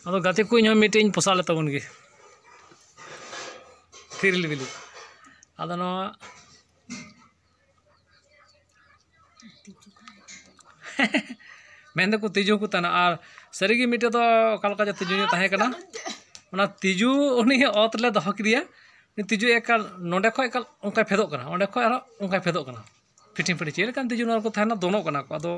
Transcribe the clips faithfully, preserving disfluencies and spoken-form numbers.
ᱟᱫᱚ ᱜᱟᱛᱮ ᱠᱚ, ᱤᱧ ᱦᱚᱸ ᱢᱤᱫᱴᱮᱡ ᱤᱧ ᱯᱚᱥᱟᱜ ᱞᱮ ᱛᱟᱵᱚᱱ ᱜᱮ, ᱛᱷᱤᱨᱤᱞ ᱵᱤᱞᱤ᱾ ᱟᱫᱚ ᱱᱚᱣᱟ ᱢᱮᱱ ᱫᱚᱠᱚ ᱛᱤᱡᱩ ᱦᱚᱸᱠᱚ ᱛᱟᱦᱮᱱᱟ᱾ ᱟᱨ ᱥᱟᱹᱨᱤᱜᱮ ᱢᱤᱫᱴᱮᱡ ᱫᱚ ᱚᱠᱟ ᱞᱮᱠᱟ ᱪᱚ ᱛᱤᱡᱩ ᱧᱚᱜ ᱛᱟᱦᱮᱸ ᱠᱟᱱᱟ, ᱚᱱᱟ ᱛᱤᱡᱩ ᱩᱱᱤ ᱚᱛ ᱞᱮ ᱫᱚᱦᱚ ᱠᱮᱫᱮᱭᱟ᱾ ᱩᱱᱤ ᱛᱤᱡᱩ ᱮᱠᱟᱞ ᱱᱚᱸᱰᱮ ᱠᱷᱚᱡ ᱮᱠᱟᱞ ᱚᱱᱠᱟᱭ ᱯᱷᱮᱫᱚᱜ ᱠᱟᱱᱟ, ᱚᱸᱰᱮ ᱠᱷᱚᱡ ᱟᱨᱦᱚᱸ ᱚᱱᱠᱟᱭ ᱯᱷᱮᱫᱚᱜ ᱠᱟᱱᱟ᱾ ᱯᱷᱤᱴᱤᱝ ᱯᱷᱤᱴᱤᱝ ᱪᱮᱫ ᱞᱮᱠᱟᱱ ᱛᱤᱡᱩ ᱱᱚᱣᱟ ᱠᱚ ᱛᱟᱦᱮᱱᱟ, ᱫᱚᱱᱚᱜ ᱠᱟᱱᱟ ᱠᱚ᱾ ᱟᱫᱚ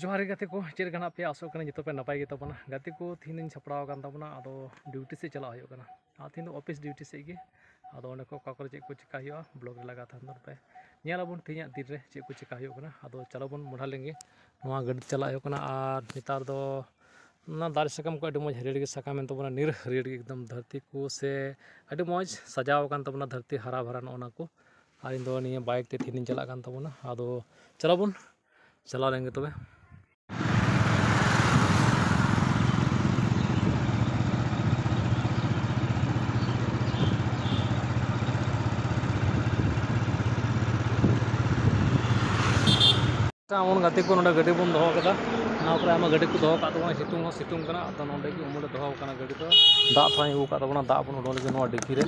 ᱡᱚᱦᱟᱨ ᱜᱮ ᱜᱟᱛᱮ ᱠᱚ, ᱪᱮᱫ ᱞᱮᱠᱟ ᱦᱮᱱᱟᱜ ᱯᱮᱭᱟ? ᱟᱥᱚᱜ ᱠᱟᱹᱱᱟᱹᱧ ᱡᱚᱛᱚ ᱯᱮ ᱱᱟᱯᱟᱭ ᱜᱮ ᱛᱟᱵᱚᱱᱟ᱾ ᱜᱟᱛᱮ ᱠᱚ, ᱛᱤᱦᱤᱧ ᱤᱧ ᱥᱟᱯᱲᱟᱣ ᱟᱠᱟᱱ ᱛᱟᱵᱚᱱᱟ, ᱟᱫᱚ ᱰᱤᱭᱩᱴᱤ ᱥᱮᱫ ᱪᱟᱞᱟᱜ ᱦᱩᱭᱩᱜ ᱠᱟᱱᱟ᱾ ᱟᱨ ᱛᱤᱦᱤᱧ ᱫᱚ ᱚᱯᱷᱤᱥ ᱰᱤᱭᱩᱴᱤ ᱥᱮᱫ ᱜᱮ᱾ ᱟᱫᱚ ᱚᱸᱰᱮ ᱠᱚ ᱚᱠᱟ ᱠᱚᱨᱮ ᱪᱮᱫ ᱠᱚ ᱪᱮᱠᱟ ᱦᱩᱭᱩᱜᱼᱟ, ᱵᱞᱚᱜ ᱨᱮ ᱞᱟᱜᱟᱣ ᱛᱟᱦᱮᱱ ᱛᱟᱵᱚᱱ ᱯᱮ᱾ ᱧᱮᱞ ᱟᱵᱚᱱ ᱛᱮᱦᱮᱧᱟᱜ ᱫᱤᱱ ᱨᱮ ᱪᱮᱫ ᱠᱚ ᱪᱮᱠᱟ ᱦᱩᱭᱩᱜ ᱠᱟᱱᱟ᱾ ᱟᱫᱚ ᱪᱟᱞᱟᱣ ᱵᱚᱱ ᱢᱚᱰᱷᱟ ᱞᱮᱱ ᱜᱮ᱾ ᱱᱚᱣᱟ ᱜᱟᱹᱰᱤ ᱪᱟᱞᱟᱜ ᱦᱩᱭᱩᱜ ᱠᱟᱱᱟ᱾ ᱟᱨ ᱱᱮᱛᱟᱨ ᱫᱚ ᱚᱱᱟ ᱫᱟᱨᱮ ᱥᱟᱠᱟᱢ ᱠᱚ ᱟᱹᱰᱤ ᱢᱚᱡᱽ ᱦᱟᱹᱨᱭᱟᱹᱲ ᱜᱮ ᱥᱟᱠᱟᱢ ᱮᱱ ᱛᱟᱵᱚᱱᱟ, ᱱᱤᱨ ᱦᱟᱹᱨᱭᱟᱹᱲ ᱜᱮ ᱮᱠᱫᱚᱢ ᱫᱷᱟᱹᱨᱛᱤ ᱠᱚ ᱥᱮ ᱟᱹᱰᱤ ᱢᱚᱡᱽ ᱥᱟᱡᱟᱣ ᱟᱠᱟᱱ ᱛᱟᱵᱚᱱᱟ ᱫᱷᱟᱹᱨᱛᱤ, ᱦᱟᱨᱟ ᱵᱷᱟᱨᱟ ᱱᱚᱜᱼᱚ ᱱᱟ ᱠᱚ᱾ ᱟᱨ ᱤᱧ ᱫᱚ ᱱᱤᱭᱟᱹ ᱵᱟᱭᱤᱠ ᱛᱮ ᱛᱤᱦᱤᱧ ᱤᱧ ᱪᱟᱞᱟᱜ ᱠᱟᱱ ᱛᱟᱵᱚᱱᱟ᱾ ᱟᱫᱚ ᱪᱟᱞᱟᱣ ᱵᱚᱱ, ᱪᱟᱞᱟᱣ ᱞᱮᱱ ᱜᱮ ᱛᱚᱵᱮ᱾ ᱮᱢᱚᱱ ᱜᱟᱛᱮ ᱠᱚ, ᱱᱚᱰᱮ ᱜᱟᱹᱰᱤ ᱵᱚᱱ ᱫᱚᱦᱚ ᱠᱟᱫᱟ᱾ ᱱᱚᱣᱟ ᱠᱚᱨᱮ ᱟᱭᱢᱟ ᱜᱟᱹᱰᱤ ᱠᱚ ᱫᱚᱦᱚ ᱠᱟᱜ ᱛᱟᱵᱚᱱᱟ, ᱥᱤᱛᱩᱝ ᱦᱚᱸ ᱥᱤᱛᱩᱝ ᱠᱟᱱᱟ᱾ ᱟᱫᱚ ᱱᱚᱰᱮ ᱜᱮ ᱩᱢᱩᱞ ᱨᱮ ᱫᱚᱦᱚ ᱠᱟᱱᱟ ᱜᱟᱹᱰᱤ ᱫᱚ᱾ ᱫᱟᱜ ᱛᱷᱚᱲᱟᱧ ᱟᱹᱜᱩ ᱠᱟᱜ ᱛᱟᱵᱚᱱᱟ, ᱫᱟᱜ ᱵᱚᱱ ᱩᱰᱩᱠ ᱞᱟᱹᱜᱤᱫ ᱱᱚᱣᱟ ᱰᱤᱠᱤ ᱨᱮ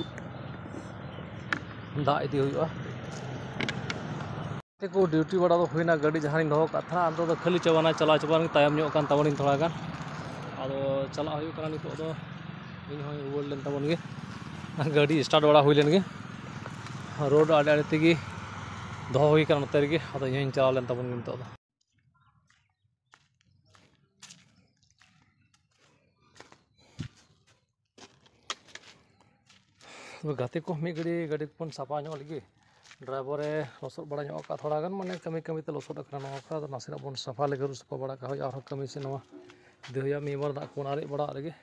ᱫᱟᱜ ᱤᱫᱤ ᱦᱩᱭᱩᱜᱼᱟ᱾ ᱜᱟᱛᱮ ᱠᱚ, ᱰᱤᱭᱩᱴᱤ ᱵᱟᱲᱟ ᱫᱚ ᱦᱩᱭᱱᱟ, ᱜᱟᱹᱰᱤ ᱡᱟᱦᱟᱸ ᱨᱤᱧ ᱫᱚᱦᱚ ᱠᱟᱜ ᱛᱟᱦᱮᱱᱟ, ᱟᱫᱚ ᱫᱚ ᱠᱷᱟᱹᱞᱤ ᱪᱟᱵᱟᱱᱟ, ᱪᱟᱞᱟᱣ ᱪᱟᱵᱟᱱ ᱛᱟᱭᱚᱢ ᱧᱚᱜ ᱠᱟᱱ ᱛᱟᱵᱚᱱᱤᱧ ᱛᱷᱚᱲᱟ ᱜᱟᱱ᱾ ᱟᱫᱚ ᱪᱟᱞᱟᱜ ᱦᱩᱭᱩᱜ ᱠᱟᱱᱟ ᱱᱤᱛᱚᱜ ᱫᱚ, ᱤᱧ ᱦᱚᱸᱧ ᱨᱩᱣᱟᱹᱲ ᱞᱮᱱ ᱛᱟᱵᱚᱱ ᱜᱮ᱾ ᱜᱟᱹᱰᱤ ᱥᱴᱟᱨᱴ ᱵᱟᱲᱟ ᱦᱩᱭ ᱞᱮᱱ ᱜᱮ, ᱨᱳᱰ ᱟᱲᱮ ᱟᱲᱮ ᱛᱮᱜᱮ ᱫᱚᱦᱚ ᱦᱩᱭ ᱠᱟᱱᱟ ᱱᱚᱛᱮ ᱨᱮᱜᱮ᱾ ᱟᱫᱚ ᱤᱧ ᱦᱚᱸᱧ ᱪᱟᱞᱟᱣ ᱞᱮᱱ ᱛᱟᱵᱚᱱ ᱜᱮ ᱱᱤᱛᱚᱜ ᱫᱚ᱾ ᱛᱚᱵᱮ ᱜᱟᱛᱮ ᱠᱚ, ᱢᱤᱫ ᱜᱷᱟᱹᱲᱤ ᱜᱟᱹᱰᱤ ᱠᱚᱵᱚᱱ ᱥᱟᱯᱷᱟ ᱧᱚᱜ ᱞᱮᱜᱮ᱾ ᱰᱨᱟᱭᱵᱷᱟᱨᱮ ᱞᱚᱥᱚᱫ ᱵᱟᱲᱟ ᱧᱚᱜ ᱟᱠᱟᱫ ᱛᱷᱚᱲᱟ ᱜᱟᱱ, ᱢᱟᱱᱮ ᱠᱟᱹᱢᱤ ᱠᱟᱹᱢᱤ ᱛᱮ ᱞᱚᱥᱚᱫ ᱟᱠᱟᱱᱟ ᱱᱚᱣᱟ ᱠᱚ᱾ ᱟᱫᱚ ᱱᱟᱥᱮᱱᱟᱜ ᱵᱚᱱ ᱥᱟᱯᱷᱟ ᱞᱮᱜᱮ, ᱟᱹᱨᱩᱵ ᱥᱟᱯᱷᱟ ᱵᱟᱲᱟ ᱠᱟᱜ ᱦᱩᱭᱩᱜᱼᱟ, ᱟᱨᱦᱚᱸ ᱠᱟᱹᱢᱤ ᱥᱮ ᱱᱚᱣᱟ ᱤᱫᱤ ᱦᱩᱭᱩᱜᱼᱟ᱾ ᱢᱤᱫ ᱵᱟᱨ ᱫᱟᱜ ᱠᱚᱵᱚᱱ ᱟᱨᱮᱡ ᱵᱟᱲᱟ ᱟᱜ ᱞᱮᱜᱮ᱾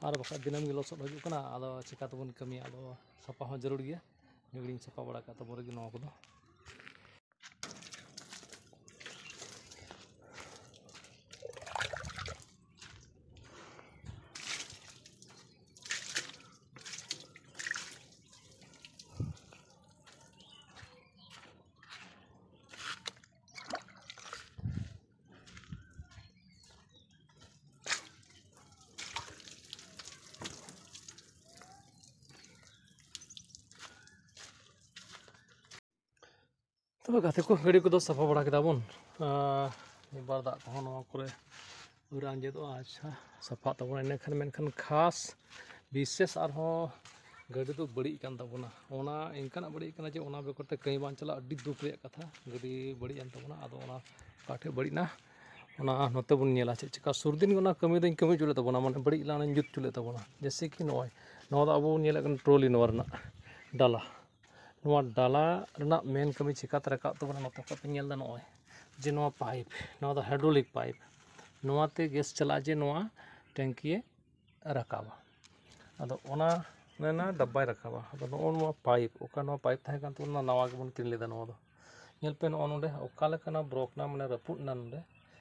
ᱟᱨ ᱵᱟᱠᱷᱟᱡ ᱫᱤᱱᱟᱹᱢ ᱜᱮ ᱞᱚᱥᱚᱫ ᱦᱤᱡᱩᱜ ᱠᱟᱱᱟ, ᱟᱫᱚ ᱪᱤᱠᱟ ᱛᱮᱵᱚᱱ ᱠᱟᱹᱢᱤᱭᱟ? ᱟᱫᱚ ᱥᱟᱯᱷᱟ ᱦᱚᱸ ᱡᱟᱹᱨᱩᱲ ᱜᱮᱭᱟ᱾ ᱢᱤᱫ ᱜᱷᱟᱹᱲᱤᱡ ᱤᱧ ᱥᱟᱯᱷᱟ ᱵᱟᱲᱟ ᱠᱟᱜ ᱛᱟᱵᱚᱱ ᱨᱮᱜᱮ ᱱᱚᱣᱟ ᱠᱚᱫᱚ᱾ ᱛᱚᱵᱮ ᱜᱟᱛᱮ ᱠᱚ, ᱜᱟᱹᱰᱤ ᱠᱚᱫᱚ ᱥᱟᱯᱷᱟ ᱵᱟᱲᱟ ᱠᱮᱫᱟ ᱵᱚᱱ᱾ ᱟᱨ ᱢᱤᱫ ᱵᱟᱨ ᱫᱟᱜ ᱠᱚᱦᱚᱸ ᱱᱚᱣᱟ ᱠᱚᱨᱮ ᱟᱹᱣᱨᱤ ᱟᱸᱡᱮᱫᱚᱜᱼᱟ᱾ ᱟᱪᱪᱷᱟ, ᱥᱟᱯᱷᱟᱜ ᱛᱟᱵᱚᱱᱟ ᱤᱱᱟᱹ ᱠᱷᱟᱱ᱾ ᱢᱮᱱᱠᱷᱟᱱ ᱠᱷᱟᱥ ᱵᱤᱥᱮᱥ ᱟᱨᱦᱚᱸ ᱜᱟᱹᱰᱤ ᱫᱚ ᱵᱟᱹᱲᱤᱡ ᱠᱟᱱ ᱛᱟᱵᱚᱱᱟ᱾ ᱚᱱᱟ ᱤᱱᱠᱟᱱᱟᱜ ᱵᱟᱹᱲᱤᱡ ᱠᱟᱱᱟ ᱡᱮ ᱚᱱᱟ ᱵᱮᱜᱚᱨ ᱛᱮ ᱠᱟᱹᱢᱤ ᱵᱟᱝ ᱪᱟᱞᱟᱜᱼᱟ᱾ ᱟᱹᱰᱤ ᱫᱩᱠ ᱨᱮᱭᱟᱜ ᱠᱟᱛᱷᱟ, ᱜᱟᱹᱰᱤ ᱵᱟᱹᱲᱤᱡ ᱮᱱ ᱛᱟᱵᱚᱱᱟ᱾ ᱟᱫᱚ ᱚᱱᱟ ᱚᱠᱟ ᱴᱷᱮᱡ ᱵᱟᱹᱲᱤᱡ ᱮᱱᱟ, ᱚᱱᱟ ᱱᱚᱛᱮ ᱵᱚᱱ ᱧᱮᱞᱟ ᱪᱮᱫ ᱪᱮᱠᱟ᱾ ᱥᱩᱨ ᱫᱤᱱ ᱜᱮ ᱚᱱᱟ ᱠᱟᱹᱢᱤ ᱫᱚᱧ ᱠᱟᱹᱢᱤ ᱦᱚᱪᱚ ᱞᱮᱫ ᱛᱟᱵᱚᱱᱟ, ᱢᱟᱱᱮ ᱵᱟᱹᱲᱤᱡ ᱞᱮᱱᱟ, ᱚᱱᱟᱧ ᱡᱩᱛ ᱦᱚᱪᱚ ᱞᱮᱫ ᱛᱟᱵᱚᱱᱟ᱾ ᱡᱮᱭᱥᱮ ᱠᱤ ᱱᱚᱜᱼᱚᱭ ᱱᱚᱣᱟ ᱫᱚ ᱟᱵᱚ ᱵᱚᱱ ᱧᱮᱞᱮᱫ ᱠᱟᱱᱟ ᱴᱨᱚᱞᱤ, ᱱᱚᱣᱟ ᱨᱮᱱᱟᱜ ᱰᱟᱞᱟ᱾ ᱱᱚᱣᱟ ᱰᱟᱞᱟ ᱨᱮᱱᱟᱜ ᱢᱮᱱ ᱠᱟᱹᱢᱤ ᱪᱮᱠᱟᱛᱮ ᱨᱟᱠᱟᱵ ᱛᱟᱵᱚᱱᱟ? ᱱᱚᱛᱮ ᱠᱷᱚᱱ ᱯᱮ ᱧᱮᱞ ᱮᱫᱟ, ᱱᱚᱜᱼᱚᱭ ᱡᱮ ᱱᱚᱣᱟ ᱯᱟᱭᱤᱯ, ᱱᱚᱣᱟ ᱫᱚ ᱦᱟᱭᱰᱨᱳᱞᱤᱠ ᱯᱟᱭᱤᱯ, ᱱᱚᱣᱟᱛᱮ ᱜᱮᱥ ᱪᱟᱞᱟᱜᱼᱟ ᱡᱮ ᱱᱚᱣᱟ ᱴᱮᱝᱠᱤᱭᱮ ᱨᱟᱠᱟᱵᱟ᱾ ᱟᱫᱚ ᱚᱱᱟ ᱨᱮᱱᱟᱜ ᱰᱟᱵᱵᱟᱭ ᱨᱟᱠᱟᱵᱟ᱾ ᱟᱫᱚ ᱱᱚᱜᱼᱚ ᱱᱚᱣᱟ ᱯᱟᱭᱤᱯ, ᱚᱠᱟ ᱱᱚᱣᱟ ᱯᱟᱭᱤᱯ ᱛᱟᱦᱮᱸ ᱠᱟᱱ ᱛᱟᱵᱚᱱᱟ, ᱱᱟᱣᱟ ᱜᱮᱵᱚᱱ ᱠᱤᱨᱤᱧ ᱞᱮᱫᱟ ᱱᱚᱣᱟ ᱫᱚ᱾ ᱧᱮᱞ ᱯᱮ, ᱱᱚᱜᱼᱚ ᱱᱚᱰᱮ ᱚᱠᱟ ᱞᱮᱠᱟᱱᱟᱜ ᱵᱨᱚᱠ ᱱᱟ, ᱢᱟᱱᱮ ᱨᱟᱹᱯᱩᱫ ᱮᱱᱟ ᱱᱚᱰᱮ,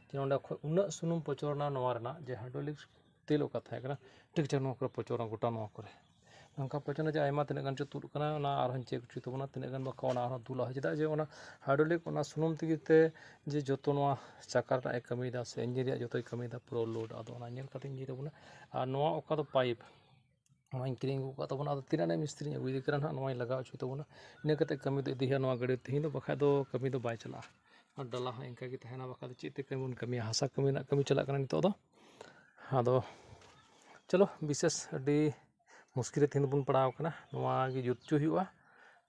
ᱡᱮ ᱱᱚᱰᱮ ᱠᱷᱚᱱ ᱩᱱᱟᱹᱜ ᱥᱩᱱᱩᱢ ᱯᱚᱪᱚᱨ ᱮᱱᱟ ᱱᱚᱣᱟ ᱨᱮᱱᱟᱜ, ᱡᱮ ᱦᱟᱭᱰᱨᱳᱞᱤᱠ ᱛᱮᱞ ᱚᱠᱟ ᱛᱟᱦᱮᱸ ᱠᱟᱱᱟ, ᱴᱷᱤᱠ ᱴᱷᱟᱠ ᱱᱚᱣᱟ ᱠᱚᱨᱮ ᱯᱚᱪᱚᱨ ᱮᱱᱟ, ᱜᱚᱴᱟ ᱱᱚᱣᱟ ᱠᱚᱨᱮ᱾ ᱱᱚᱝᱠᱟ ᱯᱚᱪᱚᱨ ᱮᱱᱟ ᱡᱮ ᱟᱭᱢᱟ ᱛᱤᱱᱟᱹᱜ ᱜᱟᱱ ᱪᱚ ᱛᱩᱫ ᱟᱠᱟᱱᱟ, ᱚᱱᱟ ᱟᱨᱦᱚᱸᱧ ᱪᱮᱠ ᱦᱚᱪᱚᱭ ᱛᱟᱵᱚᱱᱟ, ᱛᱤᱱᱟᱹᱜ ᱜᱟᱱ ᱵᱟᱠᱷᱟᱱ ᱚᱱᱟ ᱟᱨᱦᱚᱸ ᱫᱩᱞᱟᱜ ᱦᱩᱭᱩᱜᱼᱟ᱾ ᱪᱮᱫᱟᱜ ᱡᱮ ᱚᱱᱟ ᱦᱟᱭᱰᱨᱳᱞᱤᱠ, ᱚᱱᱟ ᱥᱩᱱᱩᱢ ᱛᱮᱜᱮ ᱛᱮ ᱡᱮ ᱡᱚᱛᱚ ᱱᱚᱣᱟ ᱪᱟᱠᱟ ᱨᱮᱱᱟᱜ ᱮ ᱠᱟᱹᱢᱤᱭᱮᱫᱟ ᱥᱮ ᱤᱧᱡᱤᱱ ᱨᱮᱭᱟᱜ ᱡᱚᱛᱚᱭ ᱠᱟᱹᱢᱤᱭᱮᱫᱟ, ᱯᱩᱨᱟᱹ ᱞᱳᱰ᱾ ᱟᱫᱚ ᱚᱱᱟ ᱧᱮᱞ ᱠᱟᱛᱮᱧ ᱤᱫᱤᱭ ᱛᱟᱵᱚᱱᱟ᱾ ᱟᱨ ᱱᱚᱣᱟ ᱚᱠᱟ ᱫᱚ ᱯᱟᱭᱤᱯ, ᱱᱚᱣᱟᱧ ᱠᱤᱨᱤᱧ ᱟᱹᱜᱩ ᱟᱠᱟᱫ ᱛᱟᱵᱚᱱᱟ᱾ ᱟᱫᱚ ᱛᱤᱱᱟᱹᱜ ᱜᱟᱱ ᱢᱤᱥᱛᱨᱤᱧ ᱟᱹᱜᱩᱭᱮᱫᱮ ᱠᱟᱱᱟ ᱱᱟᱦᱟᱜ, ᱱᱚᱣᱟᱧ ᱞᱟᱜᱟᱣ ᱦᱚᱪᱚᱭ ᱛᱟᱵᱚᱱᱟ᱾ ᱤᱱᱟᱹ ᱠᱟᱛᱮ ᱠᱟᱹᱢᱤ ᱫᱚ ᱤᱫᱤ ᱦᱩᱭᱩᱜᱼᱟ ᱱᱚᱣᱟ ᱜᱟᱹᱰᱤ᱾ ᱛᱮᱦᱮᱧ ᱫᱚ ᱵᱟᱠᱷᱟᱡ ᱫᱚ ᱠᱟᱹᱢᱤ ᱫᱚ ᱵᱟᱭ ᱪᱟᱞᱟᱜᱼᱟ᱾ ᱟᱨ ᱰᱟᱞᱟ ᱦᱚᱸ ᱤᱱᱠᱟ ᱜᱮ ᱛᱟᱦᱮᱱᱟ, ᱵᱟᱠᱷᱟᱡ ᱫᱚ ᱪᱮᱫ ᱛᱮ ᱠᱟᱹᱢᱤ ᱵᱚᱱ ᱠᱟᱹᱢᱤᱭᱟ? ᱦᱟᱥᱟ ᱠᱟᱹᱢᱤ ᱨᱮᱱᱟᱜ ᱠᱟᱹᱢᱤ ᱪᱟᱞᱟᱜ ᱠᱟᱱᱟ ᱱᱤᱛᱚᱜ ᱫᱚ᱾ ᱟᱫᱚ ᱪᱚᱞᱚ, ᱵᱤᱥᱮᱥ ᱟᱹᱰᱤ ᱢᱩᱥᱠᱤᱞ ᱨᱮ ᱛᱮᱦᱮᱧ ᱫᱚᱵᱚᱱ ᱯᱟᱲᱟᱣ ᱟᱠᱟᱱᱟ᱾ ᱱᱚᱣᱟ ᱜᱮ ᱡᱩᱛ ᱦᱚᱪᱚ ᱦᱩᱭᱩᱜᱼᱟ᱾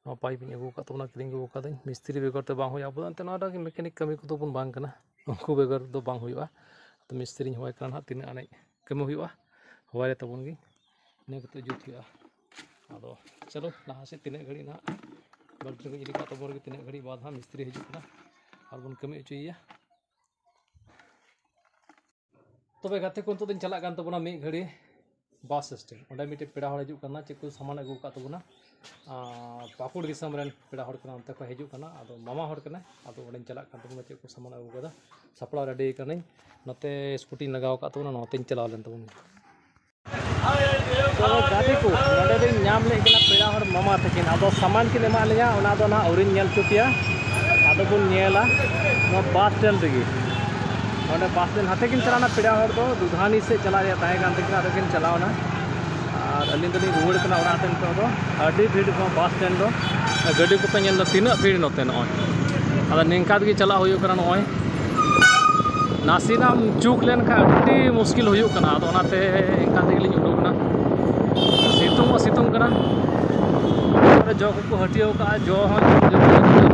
ᱱᱚᱣᱟ ᱯᱟᱭᱤᱯ ᱤᱧ ᱟᱹᱜᱩ ᱟᱠᱟᱫ ᱛᱟᱵᱚᱱᱟ, ᱠᱤᱨᱤᱧ ᱟᱹᱜᱩ ᱟᱠᱟᱫᱟᱹᱧ᱾ ᱢᱤᱥᱛᱨᱤ ᱵᱮᱜᱚᱨ ᱛᱮ ᱵᱟᱝ ᱦᱩᱭᱩᱜᱼᱟ᱾ ᱟᱵᱚ ᱫᱚ ᱮᱱᱛᱮ ᱱᱚᱣᱟ ᱫᱚ ᱢᱮᱠᱟᱱᱤᱠ ᱠᱟᱹᱢᱤ ᱠᱚᱫᱚ ᱵᱚᱱ ᱵᱟᱝ ᱠᱟᱱᱟ, ᱩᱱᱠᱩ ᱵᱮᱜᱚᱨ ᱫᱚ ᱵᱟᱝ ᱦᱩᱭᱩᱜᱼᱟ᱾ ᱟᱫᱚ ᱢᱤᱥᱛᱨᱤᱧ ᱦᱚᱦᱚᱭ ᱠᱟᱱᱟ ᱱᱟᱦᱟᱜ, ᱛᱤᱱᱟᱹᱜ ᱟᱱᱮᱡ ᱠᱟᱹᱢᱤ ᱦᱩᱭᱩᱜᱼᱟ, ᱦᱚᱦᱚᱭ ᱨᱮ ᱛᱟᱵᱚᱱ ᱜᱮ᱾ ᱤᱱᱟᱹ ᱠᱟᱛᱮ ᱡᱩᱛ ᱦᱩᱭᱩᱜᱼᱟ᱾ ᱟᱫᱚ ᱪᱚᱞᱚ ᱞᱟᱦᱟ ᱥᱮᱫ, ᱛᱤᱱᱟᱹᱜ ᱜᱷᱟᱹᱲᱤᱡ ᱱᱟᱦᱟᱜ ᱵᱟᱹᱞᱴᱤ ᱠᱚ ᱤᱫᱤ ᱠᱟᱜ ᱛᱟᱵᱚᱱ ᱨᱮᱜᱮ, ᱛᱤᱱᱟᱹᱜ ᱜᱷᱟᱹᱲᱤᱡ ᱵᱟᱫᱽ ᱦᱟᱸᱜ ᱢᱤᱥᱛᱨᱤ ᱦᱤᱡᱩᱜ ᱠᱟᱱᱟ ᱟᱨ ᱵᱚᱱ ᱠᱟᱹᱢᱤ ᱦᱚᱪᱚᱭᱮᱭᱟ᱾ ᱛᱚᱵᱮ ᱜᱟᱛᱮ ᱠᱚ, ᱱᱤᱛᱚᱜ ᱫᱚᱧ ᱪᱟᱞᱟᱜ ᱠᱟᱱ ᱛᱟᱵᱚᱱᱟ ᱢᱤᱫ ᱜᱷᱟᱹᱲᱤ ᱵᱟᱥ ᱥᱴᱮᱱᱰ᱾ ᱚᱸᱰᱮ ᱢᱤᱫᱴᱮᱡ ᱯᱮᱲᱟ ᱦᱚᱲ ᱦᱤᱡᱩᱜ ᱠᱟᱱᱟ, ᱪᱮᱫ ᱠᱚ ᱥᱟᱢᱟᱱ ᱟᱹᱜᱩ ᱟᱠᱟᱫ ᱛᱟᱵᱚᱱᱟ᱾ ᱟᱨ ᱯᱟᱹᱠᱩᱲ ᱫᱤᱥᱚᱢ ᱨᱮᱱ ᱯᱮᱲᱟ ᱦᱚᱲ ᱠᱟᱱᱟ, ᱚᱱᱛᱮ ᱠᱷᱚᱱ ᱦᱤᱡᱩᱜ ᱠᱟᱱᱟ᱾ ᱟᱫᱚ ᱢᱟᱢᱟ ᱦᱚᱲ ᱠᱟᱱᱟᱭ, ᱟᱫᱚ ᱚᱸᱰᱮᱧ ᱪᱟᱞᱟᱜ ᱠᱟᱱ ᱛᱟᱵᱚᱱᱟ᱾ ᱪᱮᱫ ᱠᱚ ᱥᱟᱢᱟᱱ ᱟᱹᱜᱩ ᱠᱟᱫᱟ, ᱥᱟᱯᱲᱟᱣ ᱨᱮᱰᱤ ᱠᱟᱹᱱᱟᱹᱧ᱾ ᱱᱚᱛᱮ ᱥᱠᱩᱴᱤᱧ ᱞᱟᱜᱟᱣ ᱟᱠᱟᱫ ᱛᱟᱵᱚᱱᱟ, ᱱᱚᱛᱮᱧ ᱪᱟᱞᱟᱣ ᱞᱮᱱ ᱛᱟᱵᱚᱱ ᱜᱮ᱾ ᱛᱚ ᱜᱟᱛᱮ ᱠᱚ, ᱱᱚᱰᱮ ᱫᱚᱧ ᱧᱟᱢ ᱞᱮᱫ ᱠᱤᱱᱟ ᱯᱮᱲᱟ ᱦᱚᱲ ᱢᱟᱢᱟ ᱛᱟᱹᱠᱤᱱ᱾ ᱟᱫᱚ ᱥᱟᱢᱟᱱ ᱠᱤᱱ ᱮᱢᱟᱜ ᱞᱤᱧᱟ, ᱚᱱᱟ ᱫᱚ ᱱᱟᱦᱟᱜ ᱟᱹᱣᱨᱤᱧ ᱧᱮᱞ ᱦᱚᱪᱚ ᱯᱮᱭᱟ᱾ ᱟᱫᱚ ᱵᱚᱱ ᱧᱮᱞᱟ ᱱᱚᱣᱟ ᱵᱟᱥ ᱥᱴᱮᱱᱰ ᱨᱮᱜᱮ᱾ ᱱᱚᱰᱮ ᱵᱟᱥ ᱥᱴᱮᱱᱰ ᱦᱟᱛᱮ ᱠᱤᱱ ᱪᱟᱞᱟᱣᱱᱟ ᱯᱮᱲᱟ ᱦᱚᱲ ᱫᱚ, ᱫᱩᱫᱷᱟᱱᱤ ᱥᱮᱫ ᱪᱟᱞᱟᱜ ᱨᱮᱭᱟᱜ ᱛᱟᱦᱮᱸ ᱠᱟᱱ ᱛᱟᱹᱠᱤᱱᱟ, ᱟᱫᱚ ᱠᱤᱱ ᱪᱟᱞᱟᱣᱱᱟ᱾ ᱟᱨ ᱟᱹᱞᱤᱧ ᱫᱚᱞᱤᱧ ᱨᱩᱣᱟᱹᱲ ᱠᱟᱱᱟ ᱚᱲᱟᱜ ᱛᱮ ᱱᱤᱛᱚᱜ ᱫᱚ᱾ ᱟᱹᱰᱤ ᱵᱷᱤᱲ ᱱᱚᱣᱟ ᱵᱟᱥ ᱥᱴᱮᱱᱰ ᱫᱚ, ᱜᱟᱹᱰᱤ ᱠᱚᱯᱮ ᱧᱮᱞ ᱫᱟ ᱛᱤᱱᱟᱹᱜ ᱵᱷᱤᱲ ᱱᱚᱛᱮ ᱱᱚᱜᱼᱚᱭ᱾ ᱟᱫᱚ ᱱᱤᱝᱠᱟ ᱛᱮᱜᱮ ᱪᱟᱞᱟᱜ ᱦᱩᱭᱩᱜ ᱠᱟᱱᱟ᱾ ᱱᱚᱜᱼᱚᱭ ᱱᱟᱥᱮᱱᱟᱜ ᱮᱢ ᱪᱩᱠ ᱞᱮᱱᱠᱷᱟᱱ ᱟᱹᱰᱤ ᱢᱩᱥᱠᱤᱞ ᱦᱩᱭᱩᱜ ᱠᱟᱱᱟ᱾ ᱟᱫᱚ ᱚᱱᱟᱛᱮ ᱤᱱᱠᱟ ᱛᱮᱜᱮ ᱞᱤᱧ ᱩᱰᱩᱠ ᱮᱱᱟ᱾ ᱥᱤᱛᱩᱝ ᱦᱚᱸ ᱥᱤᱛᱩᱝ ᱠᱟᱱᱟ᱾ ᱚᱠᱟᱨᱮ ᱡᱚ ᱠᱚᱠᱚ ᱦᱟᱹᱴᱤᱭᱟᱹᱣ ᱠᱟᱜᱼᱟ, ᱡᱚ ᱦᱚᱸ ᱡᱚᱢ ᱡᱚᱢ ᱡᱚᱢ ᱡᱚᱢ᱾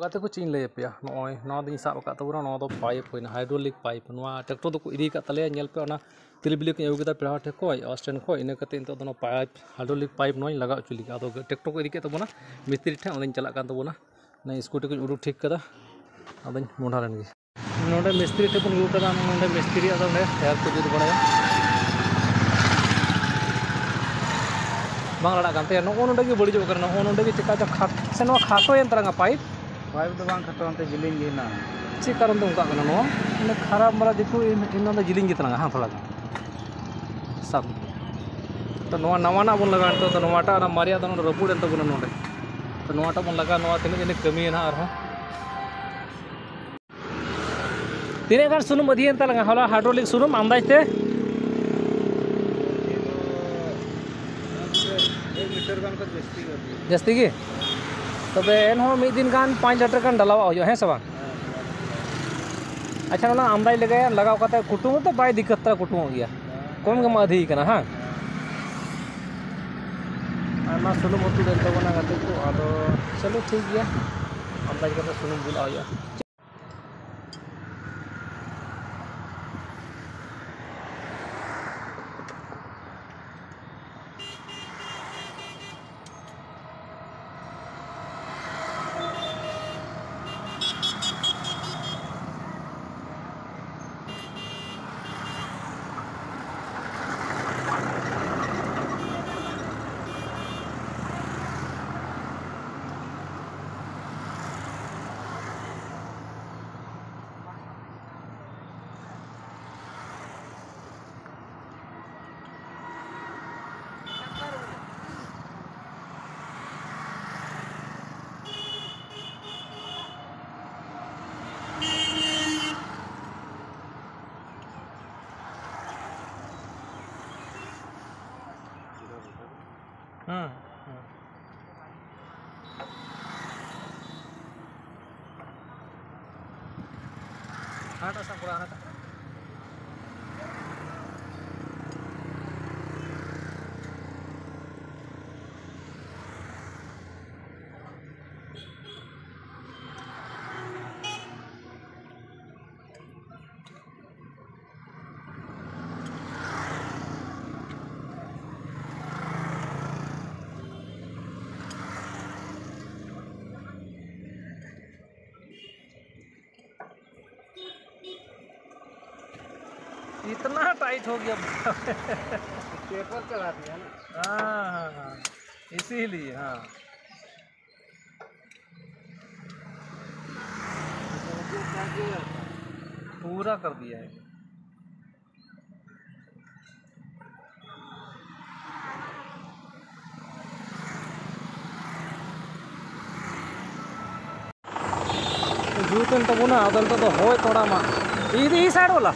ᱜᱟᱛᱮ ᱠᱚ, ᱪᱮᱫ ᱤᱧ ᱞᱟᱹᱭ ᱟᱯᱮᱭᱟ, ᱱᱚᱜᱼᱚᱭ ᱱᱚᱣᱟ ᱫᱚᱧ ᱥᱟᱵ ᱟᱠᱟᱫ ᱛᱟᱵᱚᱱᱟ᱾ ᱱᱚᱣᱟ ᱫᱚ ᱯᱟᱭᱤᱯ ᱦᱩᱭᱱᱟ, ᱦᱟᱭᱰᱨᱳᱞᱤᱠ ᱯᱟᱭᱤᱯ᱾ ᱱᱚᱣᱟ ᱴᱨᱟᱠᱴᱚᱨ ᱫᱚᱠᱚ ᱤᱫᱤ ᱟᱠᱟᱫ ᱛᱟᱞᱮᱭᱟ, ᱧᱮᱞ ᱯᱮ, ᱚᱱᱟ ᱛᱤᱞᱵᱤᱞᱤ ᱠᱚᱧ ᱟᱹᱜᱩ ᱠᱮᱫᱟ ᱯᱮᱲᱟ ᱦᱚᱲ ᱴᱷᱮᱱ ᱠᱷᱚᱱ, ᱚᱥᱴᱮᱱ ᱠᱷᱚᱱ᱾ ᱤᱱᱟᱹ ᱠᱟᱛᱮ ᱱᱤᱛᱚᱜ ᱫᱚ ᱱᱚᱣᱟ ᱯᱟᱭᱤᱯ, ᱦᱟᱭᱰᱨᱳᱞᱤᱠ ᱯᱟᱭᱤᱯ ᱱᱚᱣᱟᱧ ᱞᱟᱜᱟᱣ ᱦᱚᱪᱚ ᱞᱟᱹᱜᱤᱫ᱾ ᱟᱫᱚ ᱴᱨᱟᱠᱴᱚᱨ ᱠᱚ ᱤᱫᱤ ᱠᱮᱫ ᱛᱟᱵᱚᱱᱟ ᱢᱤᱥᱛᱨᱤ ᱴᱷᱮᱱ, ᱚᱸᱰᱮᱧ ᱪᱟᱞᱟᱜ ᱠᱟᱱ ᱛᱟᱵᱚᱱᱟ᱾ ᱚᱱᱟ ᱥᱠᱩᱴᱤ ᱠᱚᱧ ᱩᱰᱩᱠ ᱴᱷᱤᱠ ᱠᱟᱫᱟ, ᱟᱫᱚᱧ ᱢᱚᱦᱰᱟ ᱞᱮᱱ ᱜᱮ᱾ ᱱᱚᱰᱮ ᱢᱤᱥᱛᱨᱤ ᱴᱷᱮᱱ ᱵᱚᱱ ᱟᱹᱜᱩ ᱠᱟᱫᱟ, ᱱᱚᱰᱮ ᱢᱤᱥᱛᱨᱤ ᱟᱫᱚ ᱚᱸᱰᱮ ᱴᱟᱭᱟᱨ ᱠᱚ ᱡᱩᱛ ᱵᱟᱲᱟᱭᱟ᱾ ᱵᱟᱝ ᱞᱟᱲᱟᱜ ᱠᱟᱱ ᱛᱟᱭᱟ, ᱱᱚᱜᱼᱚ ᱱᱚᱰᱮ ᱜᱮ ᱵᱟᱹᱲᱤᱡᱚᱜ ᱠᱟᱱᱟ, ᱱᱚᱜᱼᱚ ᱱᱚᱰᱮ ᱜᱮ ᱪᱮᱠᱟ ᱪᱚ ᱠᱷᱟᱴ ᱥᱮ ᱱᱚᱣᱟ ᱠᱷᱟᱴᱚᱭᱮᱱ ᱛᱟᱞᱟᱝᱟ ᱯᱟᱭᱤᱯ᱾ ᱯᱟᱭᱤᱯ ᱫᱚ ᱵᱟᱝ ᱠᱷᱟᱴᱚ, ᱚᱱᱛᱮ ᱡᱤᱞᱤᱧ ᱜᱮ ᱦᱮᱱᱟᱜᱼᱟ᱾ ᱪᱮᱫ ᱠᱟᱨᱚᱱ ᱛᱮ ᱚᱱᱠᱟᱜ ᱠᱟᱱᱟ ᱱᱚᱣᱟ? ᱢᱟᱱᱮ ᱠᱷᱟᱨᱟᱯ ᱢᱟᱨᱟ ᱡᱮᱦᱮᱛᱩ ᱮᱱ-, ᱮᱱ ᱫᱚ ᱡᱤᱞᱤᱧ ᱜᱮ ᱛᱟᱞᱟᱝᱟ, ᱦᱮᱸ, ᱛᱷᱚᱲᱟ ᱜᱟᱱ᱾ ᱥᱟᱵ᱾ ᱛᱚ ᱱᱚᱣᱟ ᱱᱟᱣᱟᱱᱟᱜ ᱵᱚᱱ ᱞᱟᱜᱟᱣᱟ ᱱᱤᱛᱚᱜ ᱫᱚ, ᱱᱚᱣᱟᱴᱟᱜ ᱚᱱᱟ ᱢᱟᱨᱮᱭᱟᱜ ᱫᱚ ᱱᱚᱰᱮ ᱨᱟᱹᱯᱩᱫ ᱮᱱ ᱛᱟᱵᱚᱱᱟ ᱱᱚᱰᱮ᱾ ᱛᱚ ᱱᱚᱣᱟᱴᱟᱜ ᱵᱚᱱ ᱞᱟᱜᱟᱣᱟ, ᱱᱚᱣᱟ ᱛᱤᱱᱟᱹᱜ ᱫᱤᱱ ᱠᱟᱹᱢᱤᱭᱟ ᱱᱟᱦᱟᱜ ᱟᱨᱦᱚᱸ᱾ ᱛᱤᱱᱟᱹᱜ ᱜᱟᱱ ᱥᱩᱱᱩᱢ ᱟᱹᱫᱷᱤᱭᱮᱱ ᱛᱟᱞᱟᱝᱟ ᱦᱚᱞᱟ ᱦᱟᱭᱰᱨᱳᱞᱤᱠ ᱥᱩᱱᱩᱢ ᱟᱱᱫᱟᱡᱽ ᱛᱮ? ᱮᱠ ᱞᱤᱴᱟᱨ ᱜᱟᱱ ᱠᱷᱚᱱ ᱡᱟᱹᱥᱛᱤ ᱜᱮ ᱟᱹᱫᱷᱤᱭᱮᱱᱟ᱾ ᱡᱟᱹᱥᱛᱤ ᱜᱮ? ᱛᱚᱵᱮ ᱮᱱᱦᱚᱸ ᱢᱤᱫ ᱫᱤᱱ ᱜᱟᱱ ᱯᱟᱸᱪ ᱞᱤᱴᱟᱨ ᱜᱟᱱ ᱰᱟᱞᱟᱣᱟᱜ ᱦᱩᱭᱩᱜᱼᱟ, ᱦᱮᱸ ᱥᱮ ᱵᱟᱝ? ᱟᱪᱪᱷᱟ, ᱚᱱᱟ ᱟᱱᱫᱟᱡᱽ ᱞᱮᱠᱟ ᱞᱟᱜᱟᱣ ᱠᱟᱛᱮ ᱠᱩᱴᱩᱢ ᱫᱚ ᱵᱟᱭ ᱫᱤᱠᱠᱟᱛ ᱛᱟᱨᱟ, ᱠᱩᱴᱩᱢᱚᱜ ᱜᱮᱭᱟ, ᱠᱚᱢ ᱜᱮ ᱢᱟ ᱟᱹᱫᱷᱤ ᱠᱟᱱᱟ, ᱦᱮᱸ? ᱟᱭᱢᱟ ᱥᱩᱱᱩᱢ ᱩᱛᱩ ᱞᱮᱱ ᱛᱟᱵᱚᱱᱟ ᱜᱟᱛᱮ ᱠᱚ, ᱟᱫᱚ ᱪᱚᱞᱚ ᱴᱷᱤᱠ ᱜᱮᱭᱟ, ᱟᱱᱫᱟᱡᱽ ᱠᱟᱛᱮ ᱥᱩᱱᱩᱢ ᱫᱩᱞᱟᱜ ᱦᱩᱭᱩᱜᱼᱟ᱾ ᱦᱮᱸ, ᱦᱮᱸ᱾ ᱦᱟᱱᱟᱴᱟᱜ ᱥᱟᱵ ᱠᱚᱨᱟ, ᱦᱟᱱᱟᱴᱟᱜ᱾ इतना टाइट हो गया। पेपर चढ़ा दिया ना। हाँ, हाँ, हाँ, इसीलिए, हाँ। पूरा कर दिया है। ᱡᱩᱛ ᱮᱱ ᱛᱟᱵᱚᱱᱟ᱾ ᱟᱫᱚ ᱱᱤᱛᱚᱜ ᱫᱚ ᱦᱚᱭ ᱛᱚᱲᱟᱢᱟ᱾ ᱤᱫᱤ ᱥᱟᱭᱤᱰ ᱵᱟᱞᱟ᱾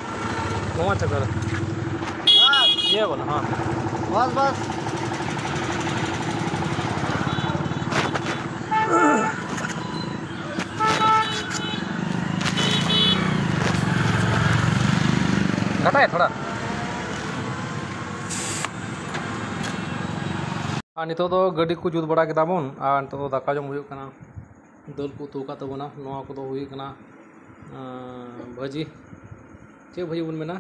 ᱱᱚᱣᱟ ᱪᱟᱠᱟ ᱨᱮ᱾ ᱤᱭᱟᱹ ᱵᱟᱞᱟ, ᱦᱮᱸ᱾ ᱵᱟᱥ, ᱵᱟᱥ᱾ ᱜᱷᱟᱴᱟᱭᱟ ᱛᱷᱚᱲᱟ᱾ ᱟᱨ ᱱᱤᱛᱚᱜ ᱫᱚ ᱜᱟᱹᱰᱤ ᱠᱚ ᱡᱩᱛ ᱵᱟᱲᱟ ᱠᱮᱫᱟ ᱵᱚᱱ, ᱟᱨ ᱱᱤᱛᱚᱜ ᱫᱚ ᱫᱟᱠᱟ ᱡᱚᱢ ᱦᱩᱭᱩᱜ ᱠᱟᱱᱟ᱾ ᱫᱟᱹᱞ ᱠᱚ ᱩᱛᱩ ᱟᱠᱟᱫ ᱛᱟᱵᱚᱱᱟ᱾ ᱱᱚᱣᱟ ᱠᱚᱫᱚ ᱦᱩᱭᱩᱜ ᱠᱟᱱᱟ, ᱟᱸ, ᱵᱷᱟᱹᱡᱤ, ᱪᱮᱫ ᱵᱷᱟᱹᱡᱤ ᱵᱚᱱ ᱢᱮᱱᱟ,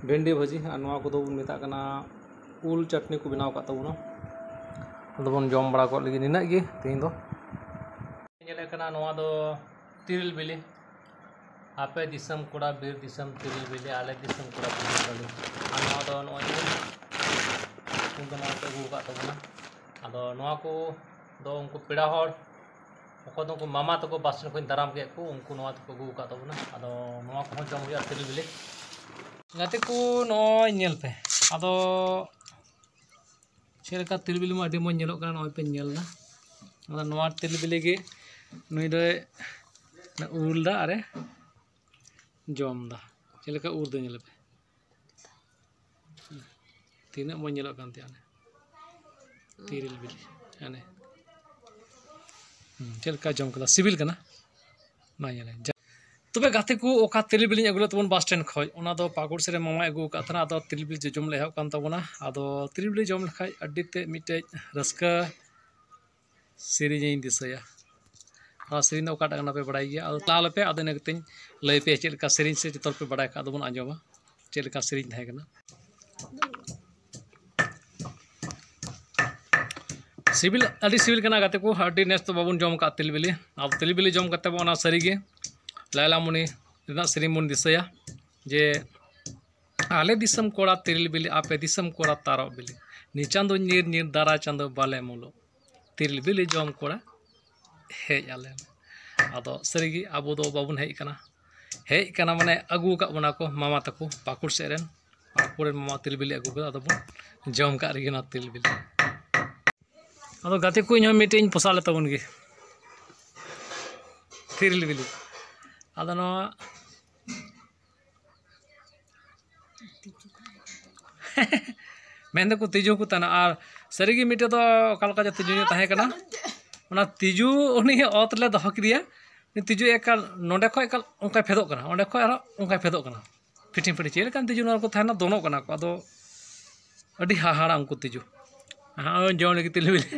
ᱵᱷᱮᱱᱰᱤ ᱵᱷᱟᱹᱡᱤ, ᱟᱨ ᱱᱚᱣᱟ ᱠᱚᱫᱚ ᱵᱚᱱ ᱢᱮᱛᱟᱜ ᱠᱟᱱᱟ ᱩᱞ ᱪᱟᱴᱱᱤ ᱠᱚ ᱵᱮᱱᱟᱣ ᱟᱠᱟᱫ ᱛᱟᱵᱚᱱᱟ᱾ ᱟᱫᱚ ᱵᱚᱱ ᱡᱚᱢ ᱵᱟᱲᱟ ᱠᱚᱜ ᱞᱟᱹᱜᱤᱫ ᱱᱤᱱᱟᱹᱜ ᱜᱮ ᱛᱮᱦᱮᱧ ᱫᱚ᱾ ᱧᱮᱞᱮᱫ ᱠᱟᱱᱟ ᱱᱚᱣᱟ ᱫᱚ ᱛᱤᱨᱤᱞ ᱵᱤᱞᱤ᱾ ᱟᱯᱮ ᱫᱤᱥᱚᱢ ᱠᱚᱲᱟ ᱵᱤᱨ ᱫᱤᱥᱚᱢ ᱛᱤᱨᱤᱞ ᱵᱤᱞᱤ, ᱟᱞᱮ ᱫᱤᱥᱚᱢ ᱠᱚᱲᱟ ᱵᱤᱨ ᱵᱤᱞᱤ᱾ ᱟᱨ ᱱᱚᱣᱟ ᱫᱚ ᱱᱚᱜᱼᱚᱭ ᱡᱮ ᱩᱱᱠᱩ ᱱᱚᱣᱟ ᱠᱚ ᱟᱹᱜᱩ ᱟᱠᱟᱫ ᱛᱟᱵᱚᱱᱟ᱾ ᱟᱫᱚ ᱱᱚᱣᱟ ᱠᱚ ᱫᱚ ᱩᱱᱠᱩ ᱯᱮᱲᱟ ᱦᱚᱲ, ᱚᱠᱚᱭ ᱫᱚ ᱩᱱᱠᱩ ᱢᱟᱢᱟ ᱛᱟᱠᱚ ᱵᱟᱥ ᱥᱴᱮᱱᱰ ᱠᱷᱚᱱ ᱫᱟᱨᱟᱢ ᱠᱮᱫ ᱠᱚ, ᱩᱱᱠᱩ ᱱᱚᱣᱟ ᱛᱮᱠᱚ ᱟᱹᱜᱩ ᱟᱠᱟᱫ ᱛᱟᱵᱚᱱᱟ᱾ ᱟᱫᱚ ᱱᱚᱣᱟ ᱠᱚᱦᱚᱸ ᱡᱚᱢ ᱦᱩᱭᱩᱜᱼᱟ, ᱛᱤᱨᱤᱞ ᱵᱤᱞᱤ᱾ ᱜᱟᱛᱮ ᱠᱚ, ᱱᱚᱜᱼᱚᱭ ᱧᱮᱞ ᱯᱮ, ᱟᱫᱚ ᱪᱮᱫ ᱞᱮᱠᱟ ᱛᱤᱨᱤᱞ ᱵᱤᱞᱤ ᱢᱟ ᱟᱹᱰᱤ ᱢᱚᱡᱽ ᱧᱮᱞᱚᱜ ᱠᱟᱱᱟ, ᱱᱚᱜᱼᱚᱭ ᱯᱮ ᱧᱮᱞ ᱮᱫᱟ᱾ ᱟᱫᱚ ᱱᱚᱣᱟ ᱛᱤᱨᱤᱞ ᱵᱤᱞᱤ ᱜᱮ ᱱᱩᱭ ᱫᱚᱭ ᱩᱞ ᱫᱟ ᱟᱨᱮ ᱡᱚᱢ ᱫᱟ᱾ ᱪᱮᱫ ᱞᱮᱠᱟ ᱩᱞ ᱫᱚ ᱧᱮᱞ ᱯᱮ, ᱛᱤᱱᱟᱹᱜ ᱢᱚᱡᱽ ᱧᱮᱞᱚᱜ ᱠᱟᱱ ᱛᱟᱭᱟ ᱚᱱᱮ ᱛᱤᱨᱤᱞ ᱵᱤᱞᱤ᱾ ᱦᱟᱱᱮ, ᱦᱩᱸ, ᱪᱮᱫ ᱞᱮᱠᱟ ᱡᱚᱢ ᱠᱟᱫᱟ, ᱥᱤᱵᱤᱞ ᱠᱟᱱᱟ? ᱢᱟ ᱧᱮᱞᱮ᱾ ᱛᱚᱵᱮ ᱜᱟᱛᱮ ᱠᱚ, ᱚᱠᱟ ᱛᱮᱨᱮᱞ ᱵᱤᱞᱤᱧ ᱟᱹᱜᱩ ᱞᱮᱫ ᱛᱟᱵᱚᱱ ᱵᱟᱥ ᱥᱴᱮᱱᱰ ᱠᱷᱚᱱ, ᱚᱱᱟ ᱫᱚ ᱯᱟᱹᱠᱩᱲ ᱥᱮᱫ ᱨᱮ ᱢᱟᱢᱟᱭ ᱟᱹᱜᱩ ᱟᱠᱟᱫ ᱛᱟᱦᱮᱱᱟ᱾ ᱟᱫᱚ ᱛᱮᱨᱮᱞ ᱵᱤᱞᱤ ᱡᱚᱡᱚᱢ ᱞᱮ ᱮᱦᱚᱵ ᱠᱟᱱ ᱛᱟᱵᱚᱱᱟ᱾ ᱟᱫᱚ ᱛᱮᱨᱮᱞ ᱵᱤᱞᱤ ᱡᱚᱢ ᱞᱮᱠᱷᱟᱡ ᱟᱹᱰᱤ ᱛᱮᱫ ᱢᱤᱫᱴᱮᱡ ᱨᱟᱹᱥᱠᱟᱹ ᱥᱮᱨᱮᱧᱤᱧ ᱫᱤᱥᱟᱹᱭᱟ᱾ ᱚᱱᱟ ᱥᱮᱨᱮᱧ ᱫᱚ ᱚᱠᱟᱴᱟᱜ ᱠᱟᱱᱟ ᱯᱮ ᱵᱟᱲᱟᱭ ᱜᱮᱭᱟ? ᱟᱫᱚ ᱛᱟᱦᱞᱮ ᱯᱮ, ᱟᱫᱚ ᱤᱱᱟᱹ ᱠᱟᱛᱮᱧ ᱞᱟᱹᱭ ᱯᱮᱭᱟ ᱪᱮᱫ ᱞᱮᱠᱟ ᱥᱮᱨᱮᱧ, ᱥᱮ ᱡᱚᱛᱚ ᱦᱚᱲ ᱯᱮ ᱵᱟᱲᱟᱭ ᱠᱷᱟᱡ ᱫᱚᱵᱚᱱ ᱟᱸᱡᱚᱢᱟ ᱪᱮᱫ ᱞᱮᱠᱟ ᱥᱮᱨᱮᱧ ᱛᱟᱦᱮᱸ ᱠᱟᱱᱟ᱾ ᱥᱤᱵᱤᱞ, ᱟᱹᱰᱤ ᱥᱤᱵᱤᱞ ᱠᱟᱱᱟ ᱜᱟᱛᱮ ᱠᱚ, ᱟᱹᱰᱤ ᱱᱮᱥ ᱫᱚ ᱵᱟᱵᱚᱱ ᱡᱚᱢ ᱟᱠᱟᱫ ᱛᱤᱞ ᱵᱤᱞᱤ᱾ ᱟᱫᱚ ᱛᱤᱞ ᱵᱤᱞᱤ ᱡᱚᱢ ᱠᱟᱛᱮ ᱵᱚᱱ ᱚᱱᱟ ᱥᱟᱹᱨᱤᱜᱮ ᱞᱟᱭᱞᱟ ᱢᱩᱱᱤ ᱨᱮᱱᱟᱜ ᱥᱮᱨᱮᱧ ᱵᱚᱱ ᱫᱤᱥᱟᱹᱭᱟ ᱡᱮ, ᱟᱞᱮ ᱫᱤᱥᱚᱢ ᱠᱚᱲᱟ ᱛᱤᱨᱤᱞ ᱵᱤᱞᱤ, ᱟᱯᱮ ᱫᱤᱥᱚᱢ ᱠᱚᱲᱟ ᱛᱟᱨᱚᱵ ᱵᱤᱞᱤ᱾ ᱱᱤ ᱪᱟᱸᱫᱚ ᱧᱤᱨ ᱧᱤᱨ ᱫᱟᱨᱟ ᱪᱟᱸᱫᱚ ᱵᱟᱞᱮ ᱢᱩᱞᱩᱜ᱾ ᱛᱤᱨᱤᱞ ᱵᱤᱞᱤ ᱡᱚᱢ ᱠᱚᱲᱟ ᱦᱮᱡ ᱟᱞᱮ ᱢᱮ᱾ ᱟᱫᱚ ᱥᱟᱹᱨᱤᱜᱮ ᱟᱵᱚ ᱫᱚ ᱵᱟᱵᱚᱱ ᱦᱮᱡ ᱠᱟᱱᱟ᱾ ᱦᱮᱡ ᱠᱟᱱᱟ ᱢᱟᱱᱮ ᱟᱹᱜᱩ ᱟᱠᱟᱫ ᱵᱚᱱᱟ ᱠᱚ ᱢᱟᱢᱟ ᱛᱟᱠᱚ ᱯᱟᱹᱠᱩᱲ ᱥᱮᱫ ᱨᱮᱱ᱾ ᱯᱟᱹᱠᱩᱲ ᱨᱮᱱ ᱢᱟᱢᱟ ᱛᱤᱨᱤᱞ ᱵᱤᱞᱤ ᱟᱹᱜᱩ ᱠᱟᱫᱟ, ᱟᱫᱚ ᱵᱚᱱ ᱡᱚᱢ ᱠᱟᱜ ᱨᱮᱜᱮ ᱚᱱᱟ ᱛᱤᱨᱤᱞ ᱵᱤᱞᱤ᱾ ᱟᱫᱚ ᱜᱟᱛᱮ ᱠᱚ, ᱤᱧ ᱦᱚᱸ ᱢᱤᱫᱴᱮᱡ ᱤᱧ ᱯᱚᱥᱟᱜ ᱞᱮ ᱛᱟᱵᱚᱱ ᱜᱮ ᱛᱤᱨᱤᱞ ᱵᱤᱞᱤ᱾ ᱟᱫᱚ ᱱᱚᱣᱟ ᱢᱮᱱ ᱫᱚᱠᱚ ᱛᱤᱡᱩ ᱠᱚ ᱛᱟᱦᱮᱱᱟ᱾ ᱟᱨ ᱥᱟᱹᱨᱤᱜᱮ ᱢᱤᱫᱴᱮᱡ ᱫᱚ ᱚᱠᱟ ᱞᱮᱠᱟ ᱡᱮ ᱛᱤᱡᱩ ᱧᱚᱜ ᱛᱟᱦᱮᱸ ᱠᱟᱱᱟ᱾ ᱚᱱᱟ ᱛᱤᱡᱩ ᱩᱱᱤ ᱚᱛ ᱨᱮᱞᱮ ᱫᱚᱦᱚ ᱠᱮᱫᱮᱭᱟ᱾ ᱩᱱᱤ ᱛᱤᱡᱩ ᱮᱠᱟᱞ ᱱᱚᱸᱰᱮ ᱠᱷᱚᱡ ᱮᱠᱟᱞ ᱚᱱᱠᱟᱭ ᱯᱷᱮᱫᱚᱜ ᱠᱟᱱᱟ, ᱚᱸᱰᱮ ᱠᱷᱚᱡ ᱟᱨᱦᱚᱸ ᱚᱱᱠᱟᱭ ᱯᱷᱮᱫᱚᱜ ᱠᱟᱱᱟ᱾ ᱯᱷᱤᱴᱤᱝ ᱯᱷᱤᱴᱤᱝ ᱪᱮᱫ ᱞᱮᱠᱟᱱ ᱛᱤᱡᱩ ᱱᱚᱣᱟ ᱠᱚ ᱛᱟᱦᱮᱱᱟ, ᱫᱚᱱᱚᱜ ᱠᱟᱱᱟ ᱠᱚ᱾ ᱟᱫᱚ ᱟᱹᱰᱤ ᱦᱟᱦᱟᱲᱟ ᱩᱱᱠᱩ ᱛᱤᱡᱩ᱾ ᱦᱮᱸ, ᱡᱚᱢ ᱞᱟᱹᱜᱤᱫ ᱛᱤᱞ ᱵᱤᱞᱤ᱾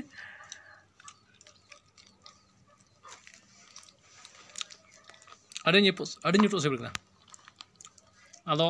ᱟᱹᱰᱤ ᱧᱩᱯᱩᱜ, ᱟᱹᱰᱤ ᱧᱩᱯᱩᱜ ᱥᱤᱵᱤᱞ ᱠᱟᱱᱟ᱾ ᱟᱫᱚ